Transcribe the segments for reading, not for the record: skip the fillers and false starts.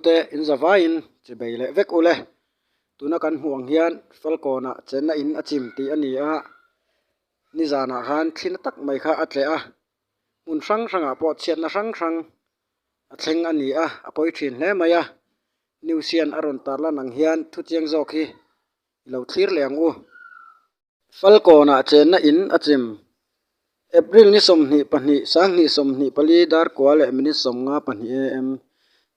Thlirtute in zavaiin chibei leh vek ule. Tuna kan hmuh ang hian Falkawnah chenna in a chim tih a ni a, nizanah khan thli na tak mai kha a tleh a, hmun hrang hrangah pawh chhiatna hrang hrang a thleng a ni a, a pawi thin hle mai a. News hian a rawn tarlan ang hian thuchiang zawk hi i lo thlir leh ang u. Falkawnah chenna in a chim. April ni 22, 2024 dar kua leh minute 52 am.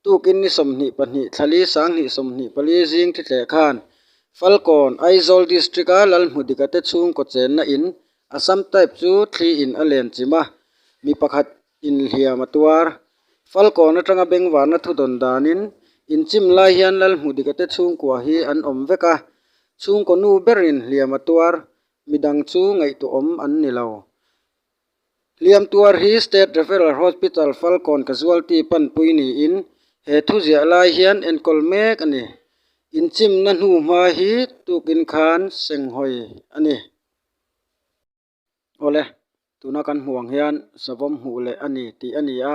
Tukin ni 22, thlali 2024 zing thitleh khan Falkawn, Aizawl District-a Lalhmudika te chhungkaw chenna in Assam type chu thli in a len chim a, mi pakhat inhliam a tuar. Falkawn atanga bengvarna thu dawn danin inchim lai hian Lalhmudika te chhungkua hi an awm vek a, chhungkaw nu berin hliam a tuar, midang chu ngaihtuahawm an ni lo. Hliam tuar hi State Referral Hospital Falkawn Casualty panpui niin he thu ziah lai hian enkawl mek a ni. Inchimna hnuhma hi tukin khan senghawi a ni. Awle, tuna kan hmuh ang hian savawm hmuh leh a ni tih a ni a,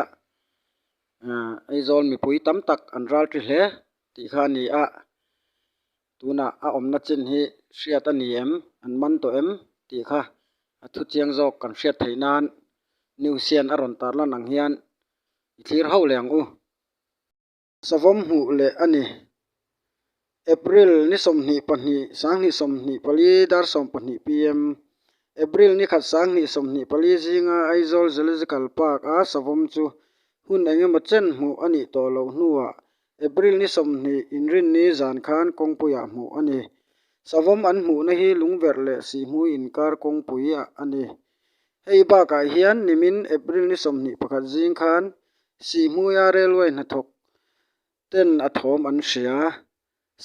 Aizawl mipui tam tak an ral ṭi hle tih kha a ni a, tunah a awmna chin hi hriat a ni em, an man tawh em tih kha a thu chiang zawk kan hriat theih nan news hian a rawn tarlan ang hian i thlir ho leh ang u. Savawm hmuh leh a ni. April ni 22, 2024 dar 12 pm, April ni khat 2024 zinga Aizawl Zoological Park a savawm chu hun engemaw chen hmuh a nih tawh loh hnuah April ni 20 inrinni zan khan kawngpuiah hmuh a ni. Savawm an hmuhna hi lungverh leh sihhmui inkar kawngpui a ni. Hei bakah hian nimin April ni 21 zing khan Sihhmuia railway hnathawk ten a thawm an hria.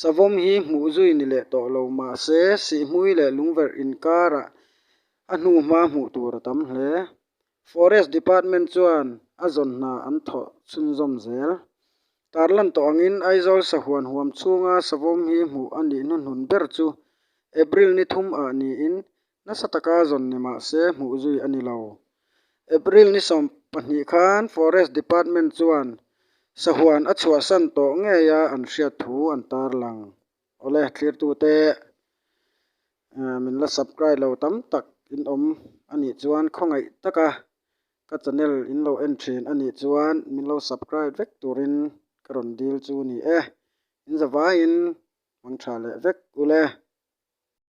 Savawm hi hmuh zui ni leh tawh lo mah se Sihhmui leh Lungverh inkarah a hnuhma hmuh tur a tam hle. Forest Department chuan a zawn hna an thawh chhunzawm zel. Tarlan tawh angin Aizawl sahuan huam chhunga savawm hi hmuh a nih hnuhnun ber chu April ni thum ah niin Nasa taka zawn ni mah se hmuh zui a ni lo. April ni 12 khan Forest Department chuan sahuan a chhuahsan tawh ngeia an hriat thu an tarlang. Awle thlirtute min la subscribe lo tam tak in awm a nih chuan khawngaih taka ka channel in lo en thin a nih chuan min lo subscribe vek turin ka rawn dil chu ni e. In zavaiin hmang tha leh vek ule.